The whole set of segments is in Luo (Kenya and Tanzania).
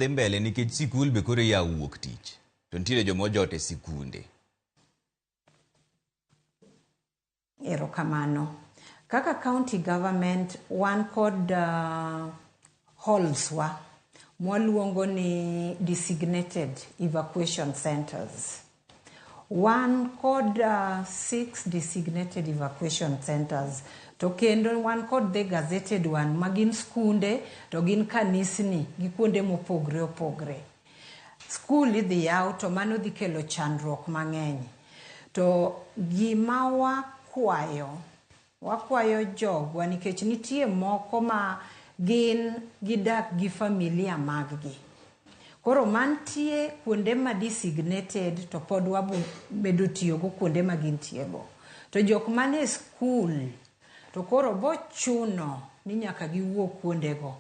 Dhi mbele nikech sikul be koro iyawo wuok tich to nitiere joma ojot e sikunde. Erokamano. Kaka county government wan kod halls wa mwaluongo ni designated evacuation centers. Wan kod 6 designated evacuation centers to kendo wan kod the gazetted one ma gin skunde to gin kanisni gi kuonde mopogre opogre. Skul idhi yaw to mano dhi kelo chandruok mang'eny. To gima wakwayo, wakwayo jogwa nikech nitie moko ma gin gidak gi familia mag gi. Koro mantie kuonde ma designated to pod wabo medo tiyogo kuonde ma gintie go. To jok mane skul to koro bochuno ni nyaka giwuog kuonde go.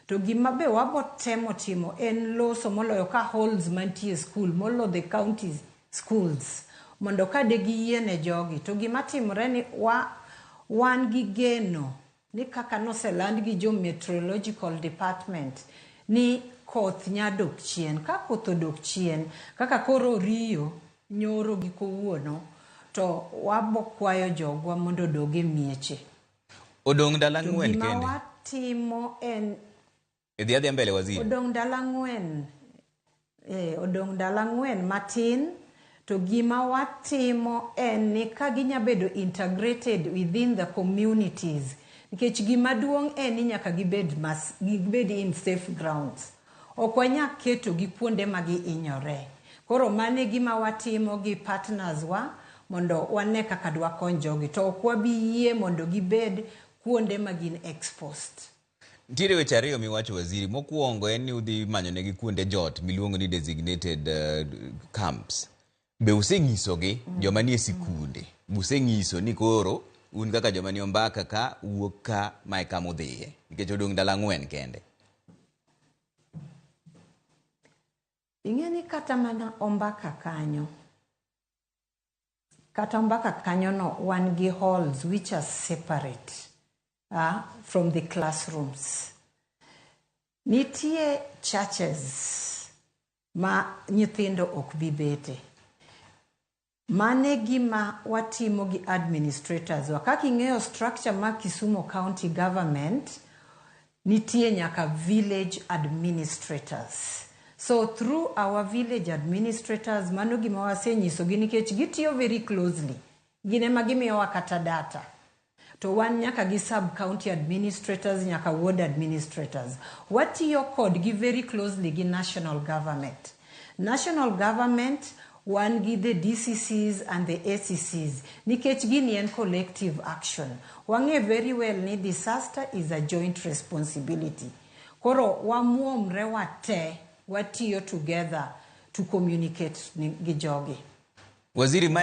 To gima be wabo temo timo en loso moloyo ka halls mantie e skul molo the county schools mondo ka de giyie ne jogi to gima timore ni wa wan gi geno ni kaka noseland gi jo meteorological department ni koth nya dok chien. Ka koth odok chien kaka koro oriyo nyoro gi kowuono to wabo kwayo jogwa mondo odog e mieche. Odong' ndalo To ang'wen gima kende. watimo en Idhi adhiya mbele waziri. Odong' ndalo ang'wen. Odong' ndalo ang'wen matin to gima watimo en ni ka ginya bedo integrated within the communities nikech gima duong' en ni nyaka gibed mas, gibed in safe grounds. Ok wanya keto gi kuonde ma gihinyore. Koro mano e gima watimo gi partners wa mondo wane kaka dwakony jogi. To ok wabi yie mondo gibed kuonde ma gin exposed. Nitiere weche ariyo miwacho waziri. Mokwongo en ni udhi manyonegi kuonde jot miluongo ni designated camps. Be usenyisogi joma nie sikunde? Usenyiso ni koro un kaka joma ni Ombaka ka wuok ka mae kama udhiye nikech odong' ndalo ang'wen kende. Ing'e ni kata mana Ombaka kanyo, kata Ombaka kanyo no wan gi halls which are separate from the classrooms. Nitie churches ma nyithindo ok bi bete. Mane gima watimo gi administrators wa. Kaka ing'eyo structure mar Kisumu County Government, nitie nyaka village administrators. So through our village administrators, mano gima wasenyisogi nikech gitiyo very closely. Gin ema gimiyowa kata data. To wan nyaka gi sub county administrators, nyaka ward administrators. Watiyo kodgi very closely gi national government. National government wan gi the DCCs and the ACCs nikech gini en collective action. Wang'e very well ni disaster is a joint responsibility. Koro wamuomre wate, watiyo together to communicate gi jogi. Waziri, mae